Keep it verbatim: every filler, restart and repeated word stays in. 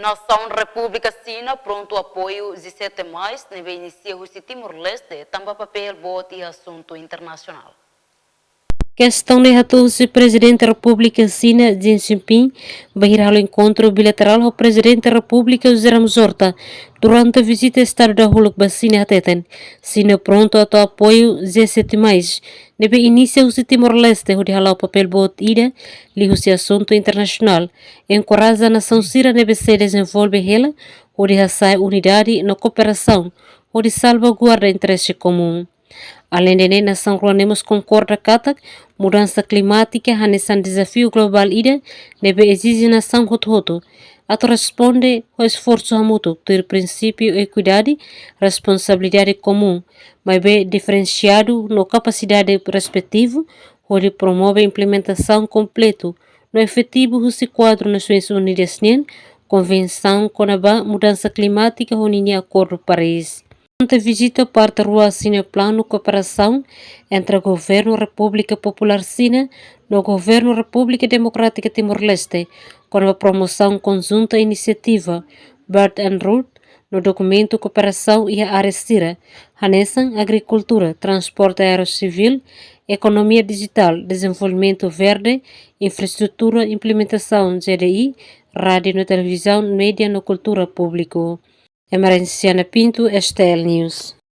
Nasaun Repúblika Xina prontu apoiu G sete mais, ne'ebé inisia husi Timor-Leste, tanba papél boot iha asuntu internasionál. Kestaun ne'e hato'o husi Prezidente Repúblika Xina, Xi Jinping, bainhira halo enkontru bilaterál ho Prezidente Repúblika José Ramos Horta, durante vizita estadu dahuluk ba Xina, hateten Xina prontu atu apoiu G sete mais, ne'ebé inisia husi Timor-Leste, hodi hala'o papél boot ida liuhusi asuntu internasionál, enkoraja nasaun sira ne'ebé sei dezenvolve hela, hodi hasa'e unidade no kooperasaun, hodi salvaguarda interese komún. Aleinde ne'e, nasaun rua ne'e mós konkorda katak mudansa klimátika hanesan dezafiu globál ida ne'ebé ezije nasaun hotu-hotu atu responde ho esforsu hamutuk, tuir prinsípiu ekuidade, responsabilidade komún, maibé diferensiadu no kapasidade respetivu, hodi promove implementasaun kompletu no efetivu husi kuadru Nasoins Unidas nian Konvensaun kona-ba Mudansa Klimátika ho ninia Akordu Paris. Durante vizita, parte rua asina planu kooperasaun entre Governu Repúblika Populár Xina no Governu Repúblika Demokrátika Timor-Leste, kona-ba promosaun konjunta inisiativa Belt and Road no dokumentu kooperasaun iha área sira, hanesan agrikultura, transporte aéreu sivíl, ekonomia dijitál, dezenvolvimentu verde, infraestrutura, implementasaun G D I, rádiu no televizaun, média no kultura públiku. Emerenciana Pinto, S T L News.